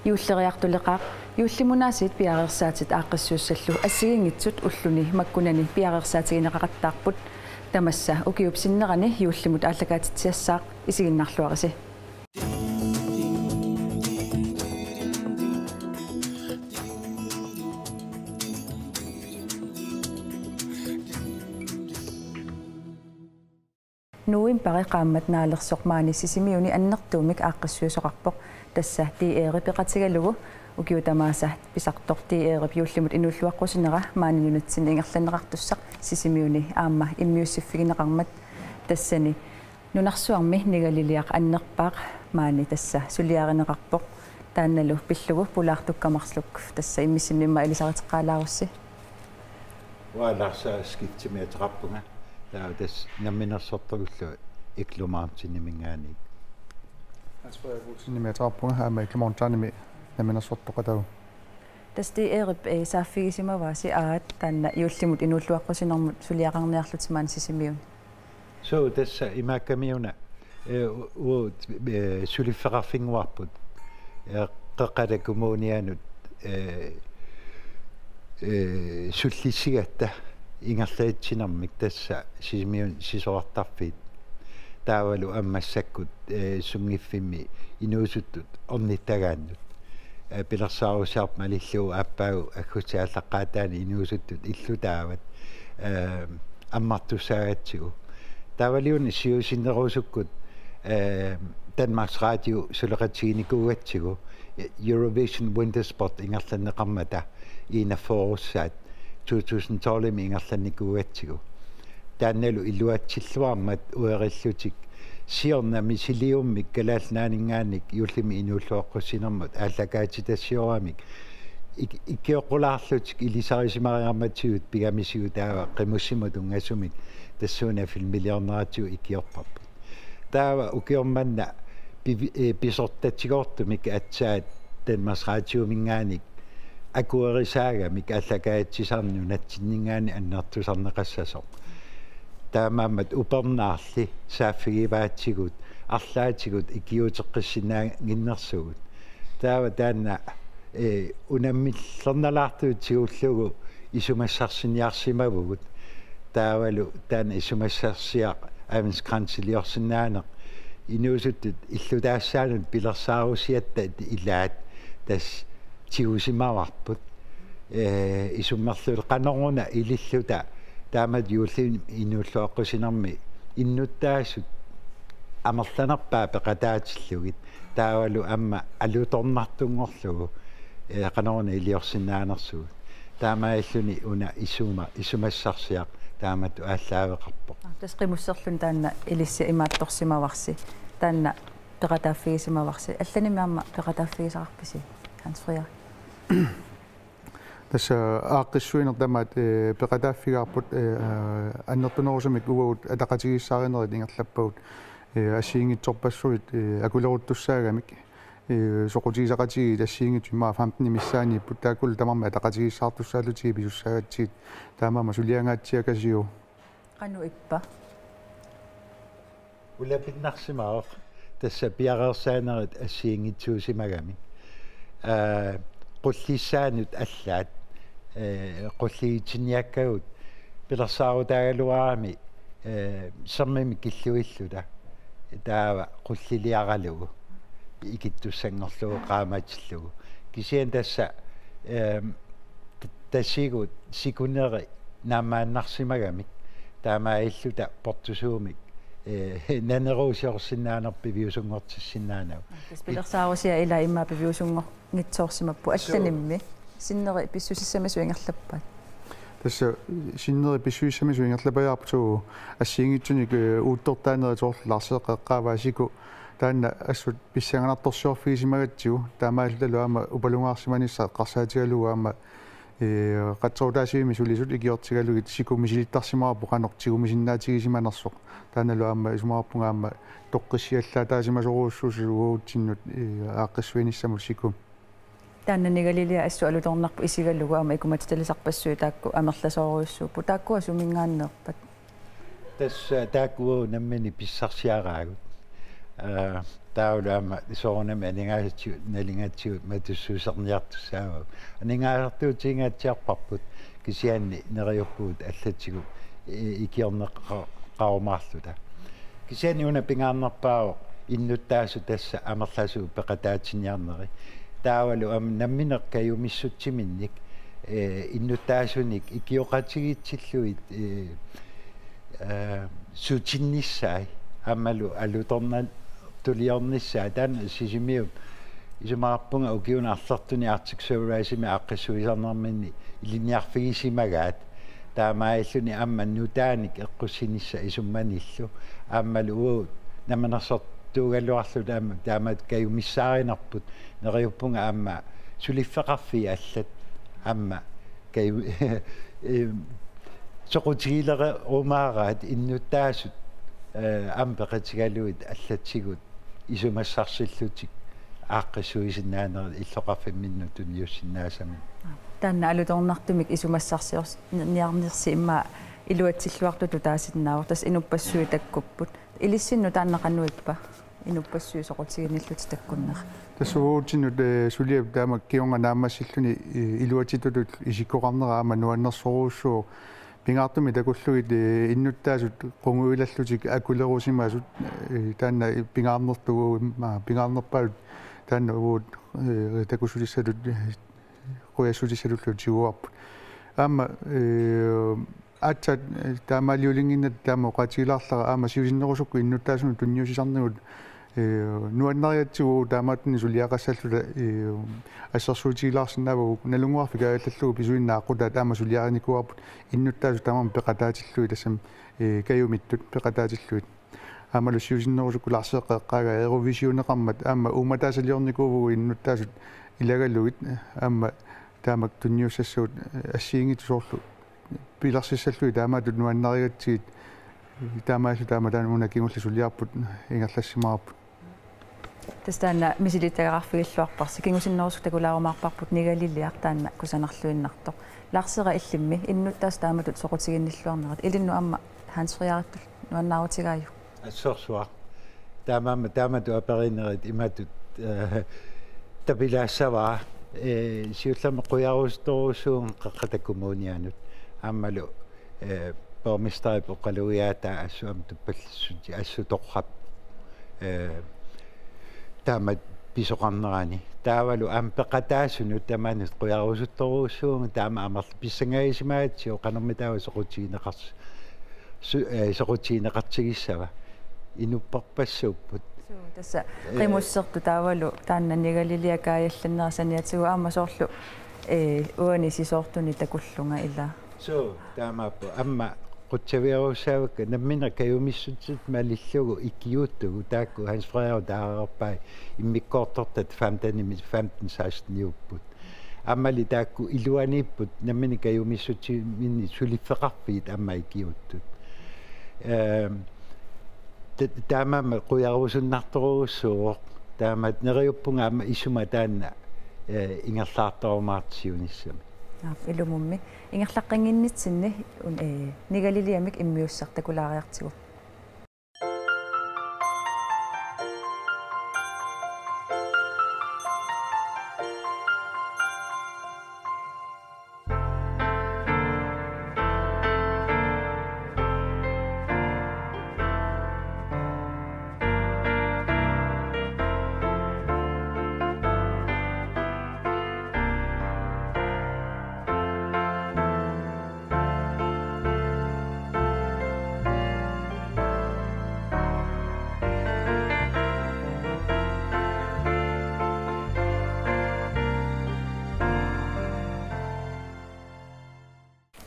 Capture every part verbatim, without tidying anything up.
Juulleriartuleqaaq, juullimunaasiit piareersaatit aaqqissuussallu assigiinngitsut ulluni makkunani piareersaatigineqaqattaarput. Tamassa ukiup sinnerani juullimut aallakaatitsiassaaq, isiginnaarluarisi. Novembari qaammat naalersoq maani Sisimiuni annertuumik aaqqissuisoqarpoq. Tassa D R-i peqatigalugu ukiut tamaasa pisartoq D R-ip juullimut inuulluaqqusinera maani nunatsinni ingerlanneqartussaq Sisimiuni aamma immiussiffigineqarmat. Tassani nunarsuarmi Nigaliliaq annerpaaq maani tassa suliarineqarpoq. Taannalu pillugu pulaartukkamarluk tassa immissinnut immaqa ilisariteqqaalaarussi. Uanga Lars Skifte-mik ateqarpunga. Taava tassa namminersortugullu Iklumaamtsiniminngaanniit. Hans Frederik Olsen-imik ateqarpunga, aamma Iklumaamtsinimi namminersortoqataavunga. Tassa D R-ip, eh, saaffigisimavaasi aat taanna juullimut inuulluaqqusinermut suliaqarniarlutit maani Sisimiuni. Suu, tassa imaakkamiuna, eh, u-, u-, eh, suliffeqarfinnguarput, eh, Qeqqata Kommunianut, eh, eh, sullissigatta ingerlatsinermik tassa Sisimiuni sisorartarfiit. Taavalu aamma massakkut, eh, sunngiffimmi inuusuttut ornittagaannut. Eh, pilersaarusiarput malillugu aappaagu aggustip aallaqqaataani inuusuttut illutaavat, eh, ammartussaagatsigu. Taavaliuna siusinnerusukkut, eh, Danmarks Radio suleqatiginikuugatsigu, eh, Eurovision Wintersport ingerlanneqarmata enogfyrre-ussaat to tusind tolv-imi ingerlannikuugatsigu. Taannalu iluatsilluarmat uerillutik siorna misiliummik Kalaallit Nunaanninngaanniit juullimi inuulluaqqusinermut aallakaatitassiooramik ik-, ikioqqulaarlutik ilisarisimariarmatigut pigamisigut taava qimussimut tunngasumik tassuuna filmiliorneratigut ikiorparput. Taava ukioq manna pivi-, eh, pisortatigoortumik aatsaat Danmarks Radiominngaanniit akuerisaagamik aallakaatitsisarneq nunatsinninngaanniit annertusarneqassasoq. Taamaammat upernaarli saaffigivaatigut, arlaatigut ikiuuteqqissinnaannginnersugut. Taava taanna, eh, unammillernalaartugut tigullugu isumassarsiniarsimavugut. Taavalu taanna isumassarsiaq Adventskranziliorsinnaaneq inuusuttut illutaassaanut pilersaarusiatta ilaat tassa tigusimavarput. Eh, isummerluni qanoruna ililluta taamatut juullimi inuulluaqqusinermi innuttaasut amerlanerpaat peqataatillugit. Taavalu aamma alutornartunngorlugu, eh, qanoruna iliorsinnaanersugut. Taamaalilluni una isuma-, isumassarsiaq taamatut aallaaveqarpoq. Tassa qimusserluni taanna ilissi imaattorsimavarsi. Taanna peqataaffigisimavasi. Allanimmi aamma peqataaffigisaqarpisi, Hans Frederik? Tassa aaqqissuineq tamaat, eh, peqataaffigaarput, eh, annertunerusumik uagut ataqatigiissaarinerit ingerlappagut, eh, assigiinngitsorpassuit, eh, akuleruttussaagamik, eh, soqutigisaqatigiit assigiinngitsut immaqa femten missaaniipput, taakkulu tamarmik ataqatigiissaartussaallutigit pisussaagatsigit, taamaammat suliangaatsiakasiu. Qanoq ippa? Ulapinnarsimavoq tassa piareersaanerit assigiinngitsuusimagamik. Aa, qullissaanut allaat, ee, qulliitsinniakkagut pilersaarutaagaluarami, ee, sermimik killuilluta. Taava qulliliaralugu ikittussanngorlugu qaamatillugu. Kisianni tassa, ee, t-, tasigut sikuneri naammaannarsimagamik, taamaalilluta portusuumik, ee, naneruusiorsinnaaneq piviusunngortissinnaanagu. Tassa pilersaarusiat ila immaqa piviusunngor-, ngitsoorsimapput. Suu. Allanimmi sinneri pissusissamisut ingerlappaat? Tassa sinneri pissusissamisut ingerlapajaarput, suu, assigiinngitsunik, ee, uuttortaanerit soorlu Lars eqqaavaa siku taanna assut pissanganartorsiorfigisimagatsigit, taamaalillutalu aamma upalungaarsimanissaq eqqarsaatigalugu aamma, ee, qatserutaasivimmi sulisut ikiortigalugit siku misilittarsimavarput qanoq tigumisinnaatsigisimanersoq. Taannalu aamma isumaqarpunga aamma toqqissiallaataasimasorujussuusoq uagutsinnut, ee, aaqqissuinissamut siku. Taanna Nigaliliaq assut alutornarpoq isigalugu aamma ikumatitalisarpassuit taakku amerlasoorujussuupput. Taakkua suminngaanneerpat? Tassa taakku nammineq pissarsiaraagut. Aa, Taavalu aamma soorunami aningaasatigut nalingatsigut matussuserniartussaavagut. Aningaasartuutigingaatsiarparput kisianni neriuppugut allatigut i-, ikiorneqarumaarluta. Kisianni una pingaarnerpaavoq innuttaasut tassa amerlasuut peqataatinniarneri. Taavalu aamma nammineq kajumissutsiminnik, eh, innuttaasunik ikioqatigiissillugit, eh, eh, sutinnissaat aammalu alutornartuliornissaat. Taanna Sisimiut isumaqarpunga ukiuni arlertuni Arctic Circle Race-imi aaqqissuisarnerminni ilinniarfigisimagaat. Taamaalilluni aamma nutaanik eqqussinissaq isummanillu. Aammalu uagut namminersortuugaluarluta aamma taamatut kajumissaarinarput, neriuppunga aamma suliffeqarfiit allat aamma kaju-, eh, soqutigilerumaaraat innuttaasut, eh, aamma peqatigalugit allatigut isumassarsillutik aaqqissuisinnaanerit illoqarfimminnut tunniussinnaasaminnut. Taanna alutornartumik isumassarsiors-, ni-, niarnersi immaqa iluatsilluartutut taasinnaavoq, tassa inuppassuit takkupput. Ilissinnut taanna qanoq ippa? Inuppassuit soqutiginillutik takkunnerat. Tassa uatsinnut, eh, suliap taama kingorna naammassilluni, eh, iluatsitutut isikkoqarnera aamma nuannersorujussuuvoq. Pingaartumik takullugit, eh, innuttaasut qungujulallutik akulerusimasut, eh, taanna pingaarnertugu, imma pingaarnerpaatut taanna uagut, eh, takussutissatut, eh, qujassutissatullu tiguarput. Aamma, eh, aatsaat, eh, taamaaliulinnginnata taama oqaatigilaarlara aamma siusinnerusukkut innuttaasunut tunniussisarnigut, eh, nuannarigatsigu taamaattunik suliaqassalluta, eh, assersuutigilaarsinnaavagut. Nalunnguarfik aallallugu pisuinnaq aqqutaat aamma suliarinikuuarput innuttaasut tamarmik peqataatillugit tassami, eh, kajumittut peqataatillugit. Aammalu siusinnerusukkut Lars Erik eqqaagaa Eurovisioneqarmat aamma uummataasaliornikuuvugut innuttaasut ilagalugit aamma taamak tunniussassagut, eh, assigiinngitsut soorlu pilersissallugit taamaattut nuannarigatsigit taamaallu taama taanna una kingulleq suliarput ingerlassimavarput. Tassa taanna misilittagaqarfigilluarparsi, kingusinnerusukkut takulaarumaarparput Nigaliliaq taanna kusanarluinnartoq. Lars Erik, illimmi innuttaasut taamatut soqutiginnilluarnerat ilinnut aamma Hans Frederikllu nuannaarutigaajuk? Assorsuaq. Taamaammat taamatut aperinerit imatut, eh, tapilaassavara. Eh, siullermik qujarusuttorujussuuvunga Qeqqata Kommunianut. Aammalu, eh, borgmesterip oqalugiaataa assut aamma tuppallissutsit assut torrap, eh, taamatut pisoqarnerani. Taavalu aamma peqataasunut tamanut qujarusuttorujussuuvunga, taama amerla pissangaasimagatsigu qanormitaava soqutigineqars-, su-, eh, soqutigineqartigissava. Inupparpassuupput. Suu, tassa, eh, qimussertut taavalu taanna Nigaliliaq kaajallannera saniatigut aamma soorlu, eh, uani sisoortuni takullunga ilaa. Suu, taamaappoq. Aamma qutsavigerussavakka nammineq kajumissutsit malillugu ikiuuttugut, taakku Hans Frederik taareerpai immikkoortortat femtenimi, femten seksteniupput. Aammali taakku iluaniipput nammineq kajumissutsiminnik suliffeqarfiit aamma ikiuuttut. Ehm, ta-, taamaammat qujarusunnartorujussuuvoq, taamaammat neriuppunga aamma isuma taanna, eh, ingerlaartarumaartoq siunissami. Aap, ilumummi. Ingerlaqqinnginnitsinni un-, eh, Nigaliliamik immiussaq takulaariartigu.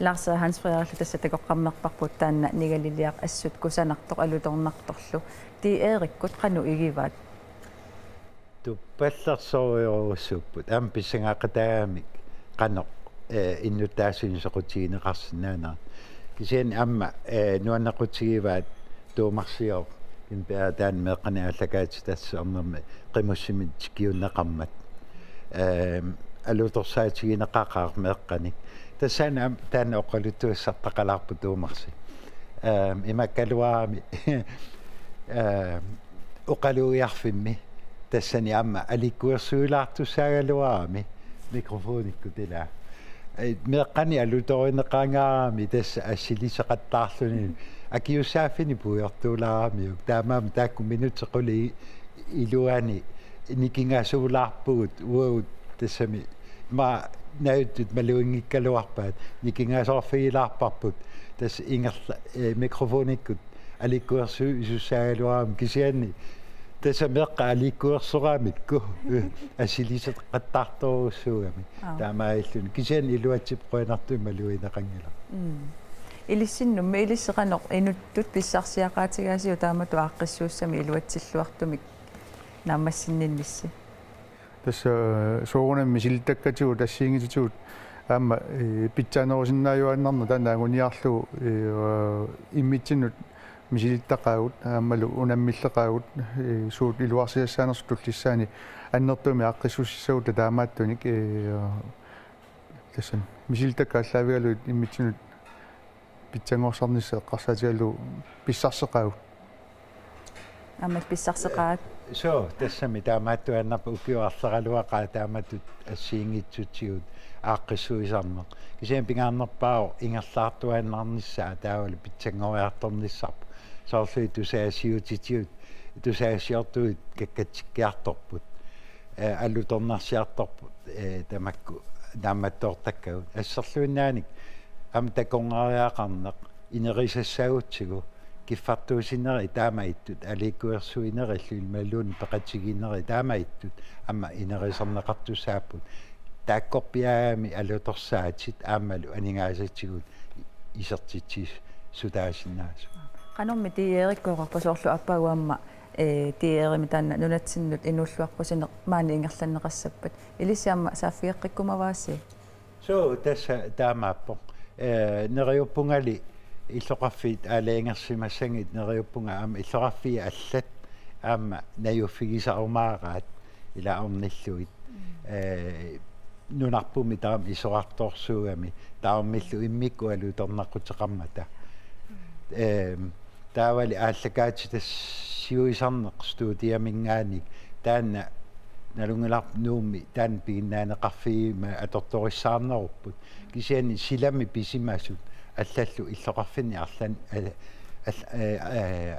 Lars Hans Frederiklu tassa takoqqammerparput taanna Nigaliliaq assut kusanartoq alutornartorlu. Ti Eerikkut qanoq igivaat? Tuppallersorujorujussuupput. Aamma pissangaaqataagamik qanoq, eh, innuttaasunik soqutigineqarsinnaanera. Kisianni aamma, eh, nuannequtigivaat Tuumarsiooq, impiaataani meeqqanik aallakaatitassaarnermi qimussimik tikiunneqarmat. Ehm, alutorsaatigineqaqaaq meeqqanik. Tassani aamma taanna oqaluttuassartaqalaarpoq Tuumarsi. Ehm, imakkaluarami. Ehm, oqalugiarfimmi tassani aamma aliikkuersuilaartussaagaluarami mikrofonikkut ilaa. Meeqqani alutorineqangaarami tassa assiliseqattaarluni akisussaaffiini puigortuulaaramiuk. Taamaammat taakku minutsit qulit iluanni nikingaasuulaarpugut uagut tassami ma najuttut maluginngikkaluarpaat nikingaasoorfigilaarparput tassa ingerla mikrofonikkut aliikkuersuisussaagaluarami kisianni tassa meeqqat aliikkuersoramikku assiliseqattaartorujussuugami. Taamaalilluni kisianni iluatsippoq qujanartumik malugineqanngilaq. Ilissinnummi ilissi qanoq inuttut pissarsiaqaatigaasiuk taamatut aaqqissuussami iluatsilluartumik naammassinninnissi? Tassa soorunami misilittakkatigut assigiinngitsutigut aamma pitsaanerusinnaajuaannarneq taanna anguniarlugu immitsinnut misilittaqaagut aammalu unammilleqaagut suut iluarsiassaanersut tullissaani annertuumik aaqqissuussissagutta taamaattunik tassami misilittakkat aallaavigalugit immitsinnut pitsanngorsarnissaq eqqarsaatigalugu pissarseqaagut. Aamma pissarseqaat. Soo, tassami taamaattuaannarpoq ukiuarleraluaqaaq taamatut assigiinngitsutigut aaqqissuisarneq. Kisianni pingaarnerpaavoq ingerlaartuaannarnissaa taavalu pitsanngoriartornissarput. Soorlu tusaasiutitigut, tusaasiortugut kakkatsikkiartorput. Alutornarsiartorput tamakku naammattoortakkagut. Asserluinnaanik aamma takornariaqarneq inerisassaagutsigu kiffartuussinerit taama ittut aliikkuersuinerillu imaluunniit peqatigiinnerit taama ittut aamma ineriartorneqartussaapput. Taakkorpiaami alutorsaatit aammalu aningaasatigut isertitsissutaasinnaasut. Qanormi D R-ikkut oqarput soorlu aappaagu aamma D R-imi taanna nunatsinnut inuulluaqqusineq maani ingerlanneqassappat. Ilissi aamma saaffigeqqikkumavaasi? Soo, tassa taamaappoq. Neriuppungali illoqarfiit aalajangersimassagit neriuppunga aamma illoqarfiit allat aamma najuuffigisarumaaraat ilaa ornillugit. Nunarpummi taama isorartorsuugami taamaallaat immikkut alutornaqquteqarmata. Taavali aallakaatitassiuisarneq studiaminngaanniit taanna nalunngilarput Nuummi taanna piginnaaneqarfigigami atortorissaarnerupput. Kisianni silami pisimasut allallu illoqarfinni arlan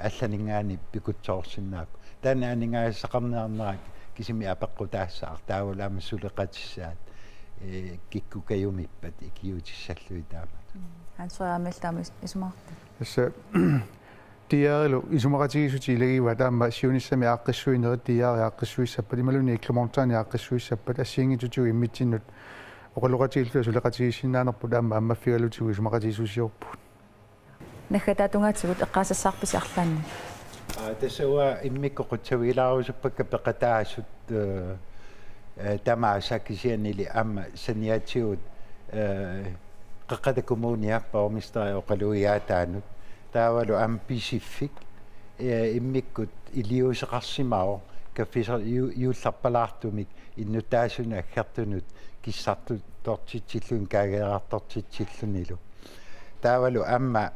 allaninngaanniit pikutsoorsinnaapput. Taanna aningaasaqarniarnera kisimi apeqqutaassaaq taavalu aamma suleqatissaat kikkut kajumippat ikiuutissallugit taamatut. Hans Frederik aamma taama isumaqarta. Tassa D R-ilu isumaqatigiissutit ilagivaat aamma siunissami aaqqissuinerit D R aaqqissuissappat imaluunniit Egmont Dani aaqqissuissappat assigiinngitsutigut immitsinnut oqaloqatigiilluta suleqatigiissinnaanerput aamma ammaffigalutigu isumaqatigiissusiorpugut. Naggataatungaatigut eqqaasassaarpisi arlaannik? Tassa uanga immikkut qutsavigilaarusuppakka peqataasut tamaasa kisiannili aamma saniatigut Qeqqata Kommunia borgmesteri oqalugiaataanut taavalu aamma Pisiffik immikkut iliuuseqarsimavoq kaffisa juullerpalaartumik innuttaasunut aggertunut kissartutortitsilluni kaageerartortitsillunilu. Taavalu aamma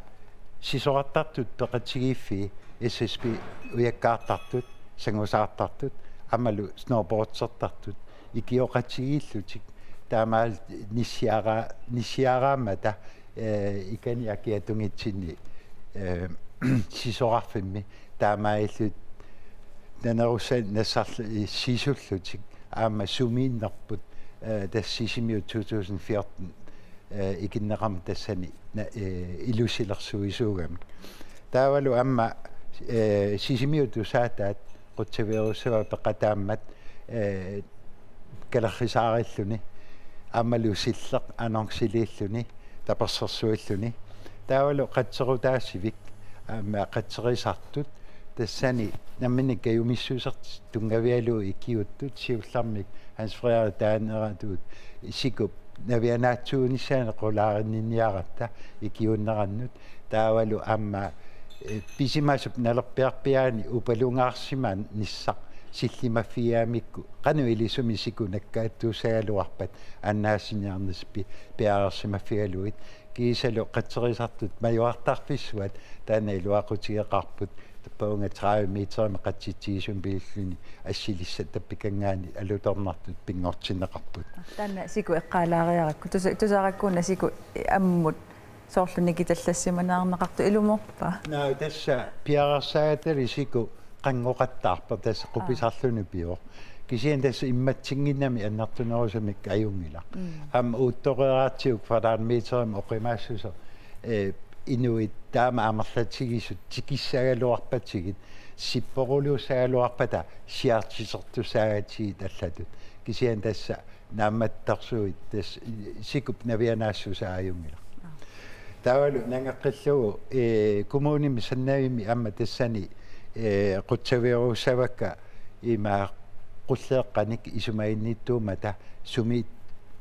sisorartartut peqatigiiffii S S P ujakkaartartut, sangusaartartut, aammalu snowboardsertartut ikioqatigiillutik taamaal nissiara nissiaraammata ikani akiatungitsinni sisorarfimmi taamaalillutik nanerussanik nassarl sisullutik aamma sumiinnerput tassa Sisimiut two thousand fjorten ikinneqarmat tassani ilusilersuisuugamik. Taavalu aamma Sisimiut tusaataat qutsavigerussua peqataammat kalerrisaarilluni aammalu silleq annonciliilluni tapersersuilluni. Taavalu qatserutaasivik aamma qatserisartut tassani nammineq kajumissusertik tunngavigalugu ikiuuttut siullermik Hans Frederik taaneratut sikup navianaatsuunissaanut qulaarinninniaratta ikiuunnerannut taavalu aamma pisimasup nalerpiarpiaani upalungaarsimanissaq sillimaffigigamikku qanoq ilisumik siku nakkaattuussagaluarpat annaasiniarnissaq piareersimaffigalugit kiisalu qatserisartut majuartarfissuat taanna iluaqutigeqarput Tappavunga tredive meterimik qatsitsigisumik piilluni assilissat tappikanngaanniit alutornartut pinngortinneqarput. Taanna siku eqqaalaariarakku. Tusa-, tusaarakkuuna siku ammut soorlu nikitallassimaneqartoq ilumoorpa? Naa, tassa piareersaagattali siku qanngoqattaarpoq, tassa qupisarluni pivoq. Kisianni tassa immatsinnginnami annertunerusumik ajunngilaq. Mm. Aamma uuttoreeratsigu kvadratmeterimik oqimaassuseq, eh, inuit taama amerlatigisut tikissagaluarpatigit, sipporuluussagaluarpata siaartisertussaagatigit allatut. Kisianni tassa naammattorsuit tassa sikup navianaassusaa ajunngilaq. Taavalu nangeqqillugu, eh, kommunimi Sandavimi aamma tassani, eh, qutsavigerussavakka ima qulleeqqanik isumaginnittuummata sumi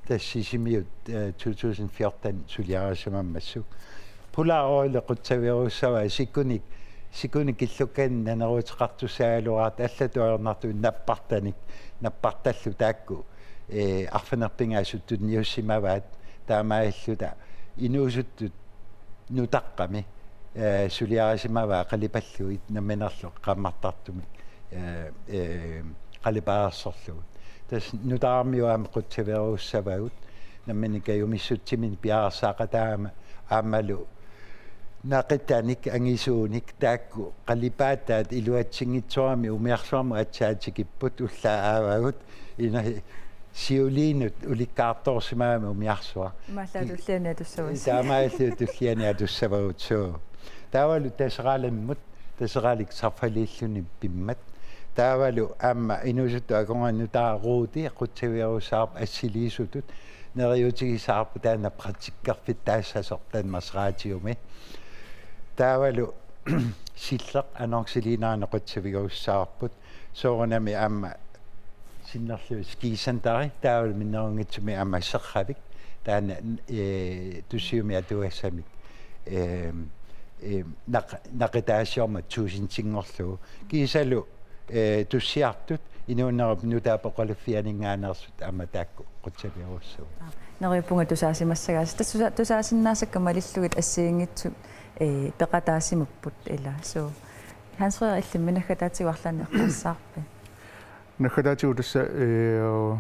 tassa Sisimiut, eh, to tusind fjorten suliarisimammassuk. Polar Oil qutsavigerussavaa sikunik, sikunik killukkanik naneruuteqartussagaluaraat allatut ajornartut nappartanik, nappartallu taakku, eh, arfineq-pingasunut tunniussimavaat, taamaalilluta inuusuttut nutaqqami, eh, suliarisimavaat qalipallugit namminerlu qaammartartumik, eh, eh, qalipaarsorlugu. Tassa nutaarmiut aamma qutsavigerussavagut, nammineq kajumissutsiminnik piareersaaqataagama aammalu naqitanik angisuunik taakku qalipaataat iluatsinngitsoorami umiarsuarmut aatsaat tikipput, ullaat aavagut, ina siuliinut ulikkaartoorsimagami umiarsuaq. Imaallaat tulliani atussavagut. Taamaalilluta tulliani atussavagut, suu. Taavalu Taseralimmut, Taseralik Sarfaliilluni pimmat. Taavalu aamma inuusuttut akornanni nutaaq Ruuti qutsavigerussavarput assiliisutut, neriuutigissavarput taanna praktikkerfittaassasoq Danmarks Radiumi. Taavalu Silleq annonceliineranik qutsavigerussavarput. Soorunami aamma sinnerlugit Skisantari, taavalu minnerunngitsumik aamma Serravik, taanna, eh, tussiumi atugassamik, eh, eh, naq-, naqitaasiormat tuusintinngorlugu. Kiisalu, eh, tussiartut inuunerup nutaap oqaluffianinngaanneersut aamma taakku qutsavigerussavat. Neriuppunga tusaasimassagaasi. Tassa tusa-, tusaasinnaasakka malillugit assigiinngitsut, eh, peqataasimapput ila. Suu. Hans Frederik, illimmi naggataatigut arlaannik eqqaassavarpit? Naggataatigut tassa, eh,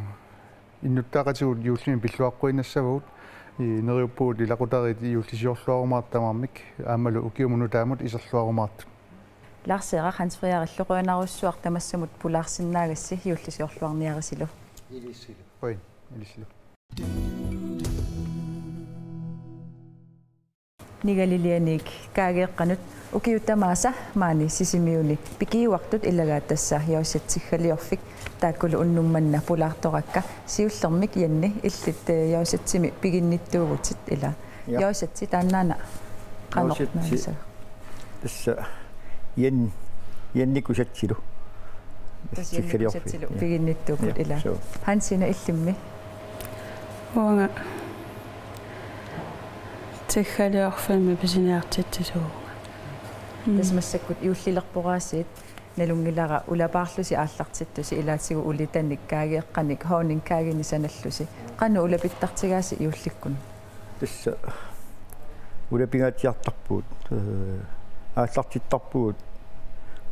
innuttaaqatigut juullimi pilluaqquinnassavarput, eh, neriuppugut ilaqutariit juullisiorluarumaartut tamarmik, aammalu ukiumut nutaamut iserluarumaartut. Lars Erik, Hans Frederikillu qujanarsuaq tamassamut pulaarsinnaagassi, juullisiorluarniarisilu. Ilissilu. Qujan, ilissilu. Nigalilianik Kaageeqqanut ukiut tamaasa maani Sisimiuni pikiuartut ilagaat, tassa Jousep Tiggaliorfik taakkulu unnuk manna pulaartorakka. Siullermik Janni, illit, eh, Jousepimi piginnittuuvutit ila. Ja. Jousep taannaana qanoq Jousep naamasa? Tassa Jan-, Janni kusatsilu. Tassa Janni Tiggaliorfik. Kusatsilu. Ja. Piginnittuupput. Ja, ila. Suu. Hansina, illimmi? Uanga Tiggaliorfimmi pisiniartitsisuuvunga. Mm. Tassa massakkut juullilerporaasiit nalunngilara ulapaarlusi aallartittusi ilaatigut ulitanik, kaageeqqanik, honningkagenik sanallusi. Qanoq ulapittartigaasi juullikkut? Tassa ulapingaatsiartarpugut, eh, aallartittarpugut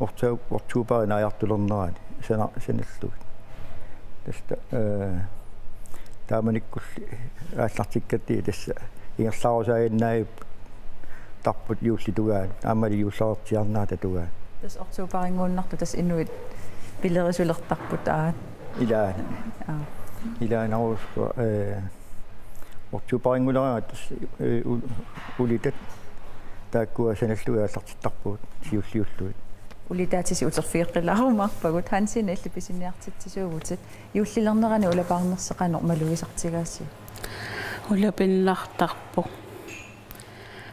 orta-, ortuuparinaajartulernerani sana-, sanallugit. Tassa, eh, taamanikkulli aallartikkatta tassa ingerlaarusaajunnaartarput juullip tungaanut, aammali juulleriarsiarnerata tungaanut. Tassa ortuuparinnguunnartoq, tassa inuit pilerisulertarput, aa. Ilaana. Aa. Ilaanarusua, eh, ortuuparinngulerama tassa, eh, u-, ulitat taakkua sanallugit aallartittarpugut siulliullugit. Ulitaatisi uterfigeqqilaarumaarpagut. Hansina, illit pisiniartitsisuuvutit. Juullilernerani ulapaarnersi qanoq malugisartigaasiuk? Ulapinnartarpoq.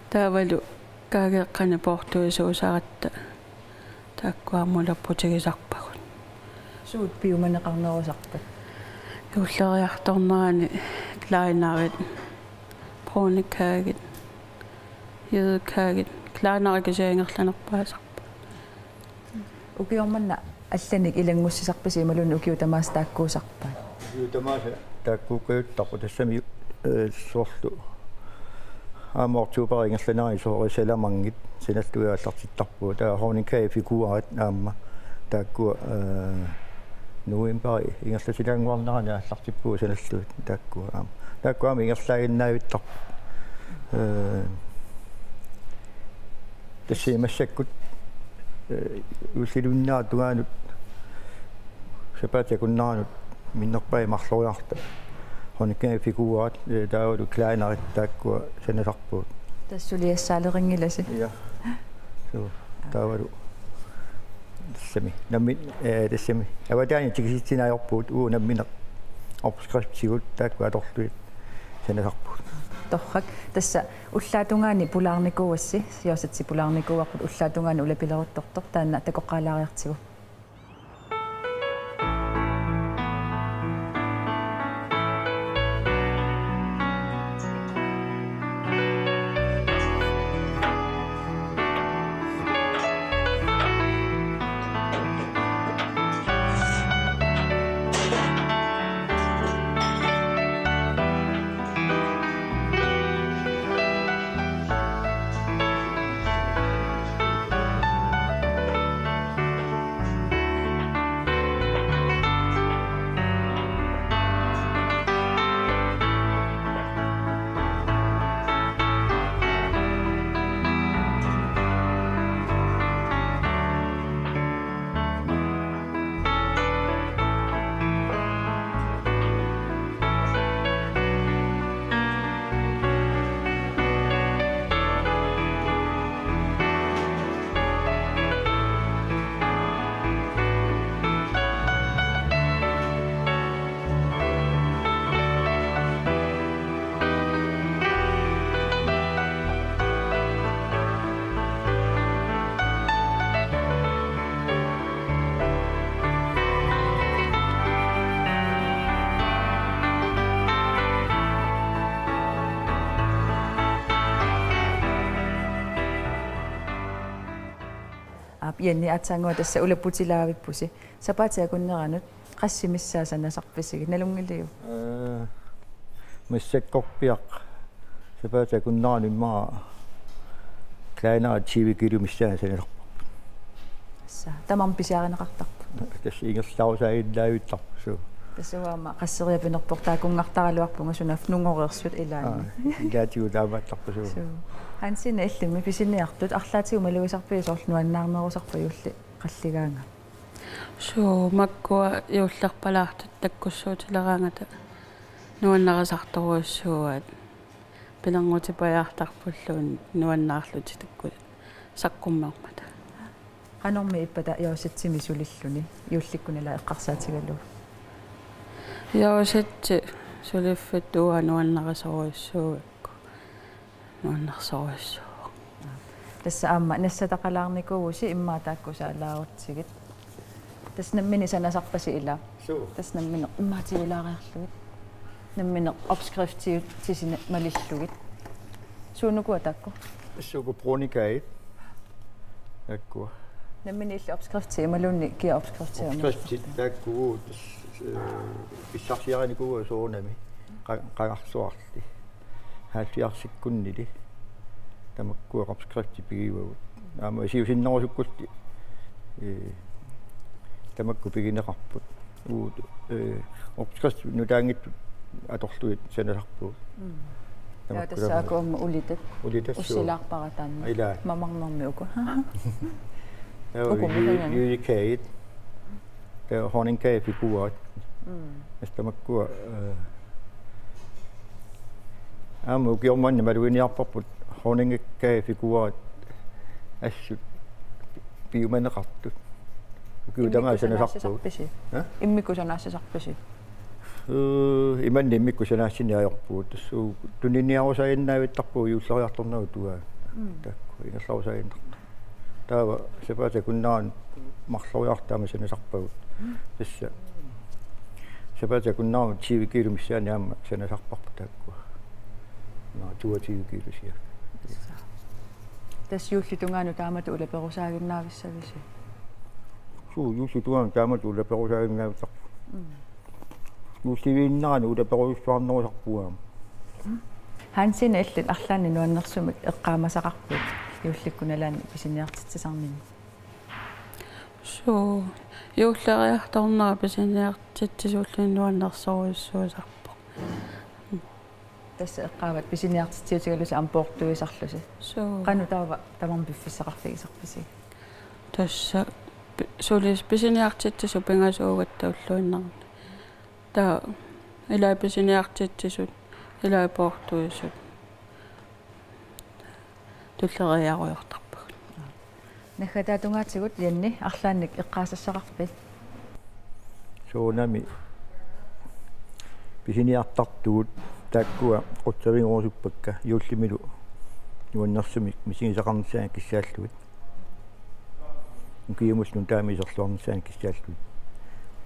Taavalu kaageeqqani poortuisuusaratta taakkua aamma ulapputigisarpagut. Suut piumaneqarnerusarpat? Juulleriartornerani kleinerit, brownikagit, gædekagit, kleinerit kisianni ingerlanerpaasarput. Ukioq manna allanik ilanngussisarpisi imaluunniit ukiut tamaasa taakkuusarpat? Ukiut tamaasa taakkuukkajuttarput, tassami, eh, soorlu Aamma oktober ingerlanerani soorlu salamangit sanallugit aallartittarpugut. Taava honning-kaget figurit aamma taakku, eh, november ingerlatilaannguarnerani aallartippugut sanallugit taakku aamma. Taakku aamma ingerlaaginnaavittarput. Eh, tassa massakkut, eh, juulliluinnera tungaanut sapaatip akunneranut minnerpaamik marloriarluta. Honning-kaget figurit, eh, taavalu kleinerit taakkua sanasarpugut. Tassa suliassaalerinngilasi. Ja. Suu, taavalu. Tassami. Nammi-, eh, tassami. Avataani tikisitsinaajorpugut uu nammineq opskriftigut taakku atorlugit sanasarpugut. Torrak. Tassa ullaap tungaani pulaarnikuuassi, Joositsi pulaarnikuuarput ullaap tungaani ulapileruttortoq taanna takoqqaalaariartigu. Aap, Jenny, aatsaannguaq tassa ulapputilaavippusi. Sapaatip akunneranut qassit missaat sanasarpisigit, nalunngiliuk? Eh, massakkorpiaq sapaatip akunneranut immaqa kleinerit tyve kilo missaanni sanasarparput. Tassa, tamarmik pisiarineqartarput. Tassa ingerlarusaaginnaavittarput, suu. Tassa uanga aamma qasseriarnerput taakkunngartaraluarpunga sunaaffa nungoreersut ilaanni. Aa, ilaatigut taamaattarput, suu. Suu. Hansine, illimmi pisiniartut arlaatigut malugisarpigit soorlu nuannaarnerusarpa juulli qalligaanga? Suu, makkua juullerpalaartut takkussuutileraangata nuannarisartorujussuuaat. Pilerngutipajaartarpulluunniit nuannaarlutik takkua saqqummermata. Qanormi ippata Joositsimik sulilluni, juullikkut ilaa eqqarsaatigalugu? Joositsi suliffittuuvoq nuannarisorujussuugakku. Nuannarisorujussuuvoq. Tassa aamma nassataqalaarnikuuvusi immaqa taakku saalaarutsigit. Tassa nammineq sanasarpasi ilaa. Suu. Tassa nammineq immaqa tigulaariarlugit. Nammineq opskriftiutit sine malillugit. Suunukua taakku? Suuku brunikaat. Taakku. Nammineq illit opskrifti imaluunniit kia opskrifti? Opskrifti taakku, eh, pissarsiarinikuuaat soorunami. Qa-, qangarsuarli. Halvfjerdsikkunnili. Tamakku opskrifti pigivagut. Aamma siusinnerusukkulli, eh, tamakku pigineqarput. Uut, eh, opskrifti nutaanngitsut atorlugit sanasarpugut. Mm. Tamakku. Ja, tassa tamakku aamma ulitat. Ulitat, suu. Ussilaarpara taanna. Ilaa. Mamarnermi uku. Ja, uku yu-, misunani. Juulikaat. Taava honning-kaget figurit. Mm. Tassa tamakkua, eh, aamma ukioq manna maluginiarparput honning-kaget figurit assut piumaneqartut. Ukiut tamaasa sanasarpugut. Immikkut sanaassasarpisi? Hæ? Immikkut sanaassasarpisi? Eh, imannak immikkut sanaassineq ajorpugut. Tassa tuniniarusaaginnavittarpugut juulleriartornerup tungaanut. Mm. Taakku ingerlarusaaginnartut. Taava sapaatip akunneranut marloriarluta aamma sanasarpagut. Tassa sapaatip akunneranut tyve kilo missaani aamma sanasarparput taakkua. Naa, toogtyve kilo cirka. Tassa. Tassa juullip tungaanut taamatut ulaperusaaginnavissavisi? Suu, juullip tungaanut taamatut ulaperusaaginnavittarpugut. Mm. Juulliviinnerani ulaperujussuarnerusarpugut aamma. Mm. Hansine, illit arlaannik nuannersumik eqqaamasaqarpit juullikkut nalaani pisiniartitsisarninni? Suu, juulleriartornera pisiniartitsisuulluni nuannersorujussuusarpoq. Tassa eqqaavat pisiniartitsiutigalusi aamma poortuisarlusi. Suu. Qanoq taava tamarmik piffissaqarfigisarpisi? Tassa pi-, sulis pisiniartitsisut pingasuugatta ulluinnarni. Taava ilai pisiniartitsisut, ilai poortuisut tulleriiarujoortarpagut. Naggataatungaatigut Janni, arlaannik eqqaasassaqarpit? Soorunami pisiniartartugut, taakkua qutsavigerusuppakka juullimilu nuannersumik misigisaqarnissaannik kissaallugit. Ukiumullu nutaamik iserluarnissaannik kissaallugit.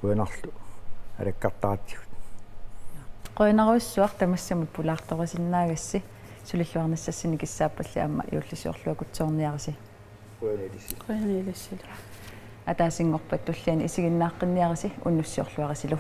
Qujanarlu alakkartaratsigut. Qujanarujussuaq tamassamut pulaartorisinnaagassi, sulilluarnissassinni kissaappalli aamma juullisiorluakutsoorniarisi. Qujanaq ilissi. Qujanaq ilissi. Ataasinngorpat tulliani isiginnaaqqinniarisi, unnussiorluarisilu.